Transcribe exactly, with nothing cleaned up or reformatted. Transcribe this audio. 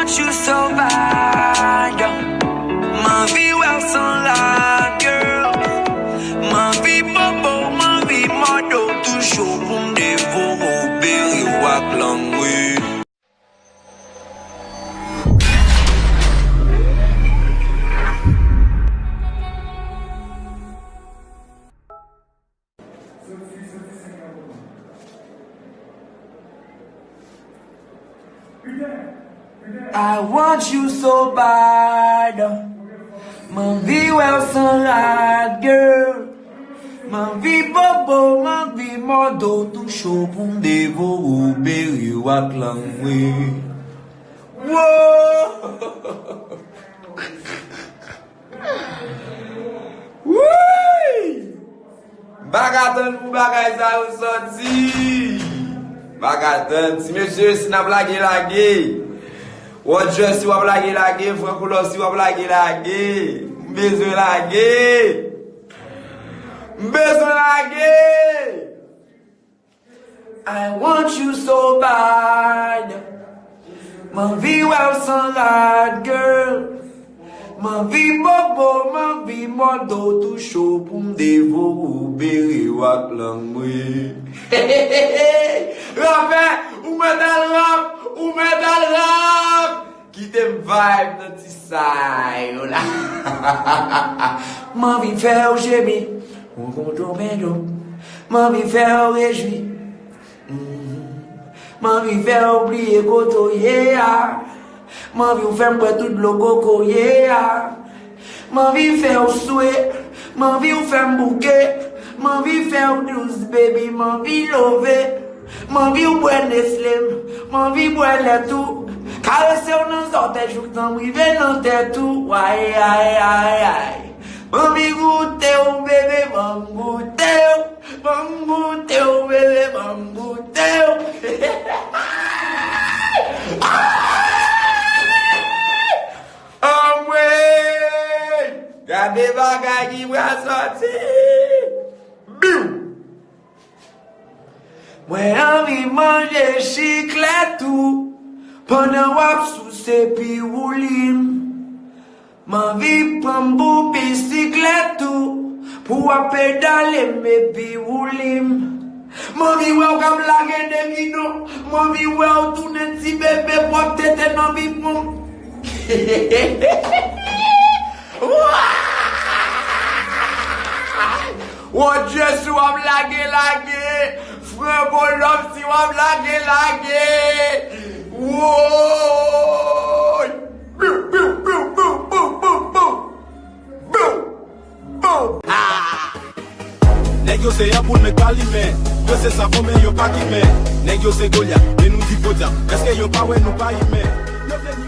You so bad. M anvi wè w san rad, girl. M anvi bobo, m anvi mòde w tou cho pou m devore w, bere w ak lang mwen. I want you so bad. M anvi wè w san rad, girl. M anvi bobo, m anvi mòde w tou cho pou m devore w, bere w ak lang mwen. Wow! Wouy! M pa ka tann pou bagay sa yo sòti. M pa ka tann. Ti mesye, si n ap lage, lage. Roger, si w ap lage, lage. Franco Love, si w ap lage, lage. M bezwen lage. M bezwen lage. I want you so bad. M anvi wè w san rad, girl. M anvi bobo, m anvi mòde w tou cho pou m devore w, bere w ak lang mwen. Rapè, ou mèt al rap, ou mèt al rap. Kite m vibe nan ti sa yo la. M anvi fè w jemi, ou konn tonbe do. M anvi fè w rejwi. Mhm. M anvi fè w bliye kote w ye a. M anvi w fè m bwè tout dlo kokoye a. M anvi fè w swe, m anvi w fè m bouke, m anvi fè w dous, baby, m anvi love, m anvi w bwè Nestlé m, m anvi bwè lèt ou, karese w nan zòtèy jouk tan m rive nan tèt ou, ay, ay, ay, ay. M anvi goute w, bebe, ban m goute w, ban m goute w, bebe, ban m goute w. Anmwey! Gade bagay ki pral sòti! Biw! Mwen anvi manje chiklèt ou pandan w ap souse piwouli m. M anvi pran m pou bisiklèt ou pou w ap pedale m epi wouli m. M anvi wè w k ap lage de gidon. M anvi wè w tounen ti bebe pwòp tete nan bibwon. Wodye, si w ap lage, lage. Franco Love, si w ap lage, lage. Woy! Biw, biw, biw, biw, biw, biw, biw. Biw! Biw! Ah! Nèg yo se anboul, men k pa limen. Yo se savon, men yo pa kimen. Nèg yo se Golyat, men nou di podyab. Èske yo pa wè nou pa imen? Yo vle ni